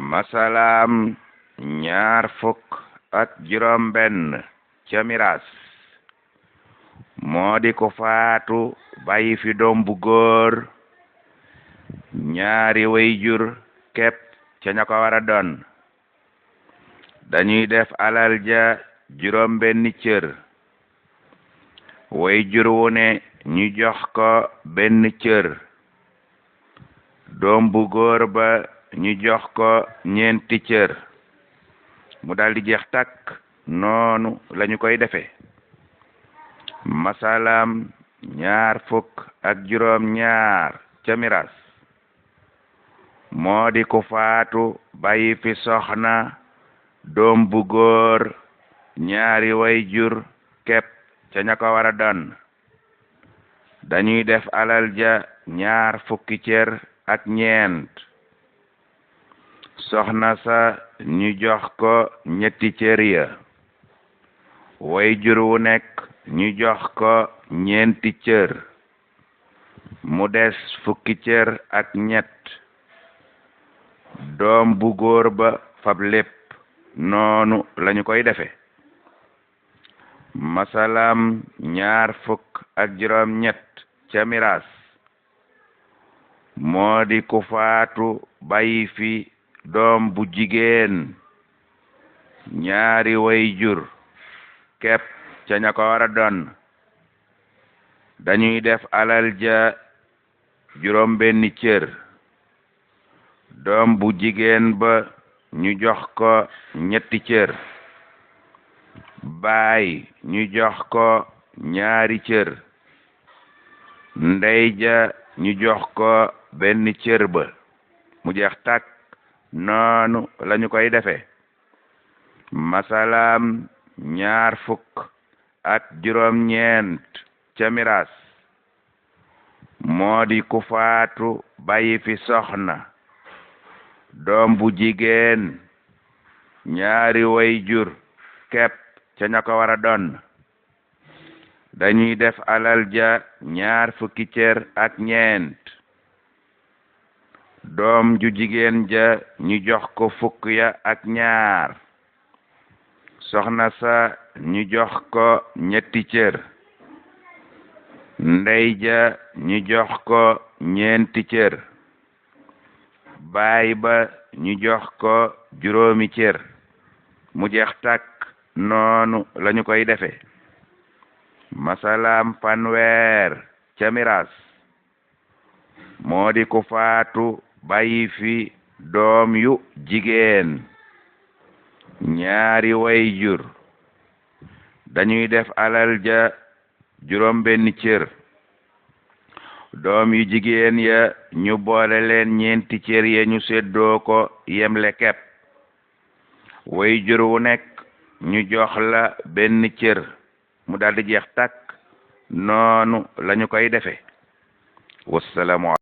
masalaam ñaar fukk ak juróom benn ca miraas moo di ko faatu bàyyi fi doom bu góor ñaari wayjur képp ca ña ko war a doon dañuy def alal ja juróom benn cër wayjur wu ne ñu jox ko benn cër doom bu góor ba ñu jox ko ñeenti cër mu daldi jeex takk noonu lañu koy defe masalaam ñaar fukk ak juróom ñaar ca miraas moo di ku faatu bàyyi fi soxna doom bu góor ñaari wayjur képp ca ña ko war a doon dañuy def alal ja ñaar fukki cër ak ñeent soxna sa ñu jox ko ñetti cër ya wayjur wu nekk ñu jox ko ñeenti cër mu des fukki cër ak ñett doom bu góor ba fab lépp noonu lañu koy defe masalaam ñaar fukk ak juróom ñett ca miraas moo di ku faatu bàyyi fi doom bu jigéen ñaari wayjur képp ca ña ko war a doon dañuy def alal ja juróom benn cër doom bu jigéen ba ñu jox ko ñetti cër baay ñu jox ko ñaari cër ndey ja ñu jox ko benn cër ba mu jeex takk noonu lañu koy defe masalaam ñaar fukk ak juróom ñeent ca miraas moo di ku faatu bàyyi fi soxna doom bu jigéen ñaari wayjur képp ca ña ko war a doon dañuy def alal ja ñaar fukki cër ak ñeent doom ju jigéen ja ñu jox ko fukk ya ak ñaar soxna sa ñu jox ko ñetti cër ndey ja ñu jox ko ñeenti cër baay ba ñu jox ko juróomi cër mu jeex takk noonu lañu koy defe masalaam fanweer ca miraas moo di ku faatu bàyyi fi doom yu jigéen ñaari wayjur dañuy def alal ja juróom benn cër doom yu jigéen ya ñu boole leen ñeenti cër ya ñu seddoo ko yemle kepp wayjur wu nekk ñu jox la benn cër mu daldi jeex takk noonu lañu koy defe wassalaamu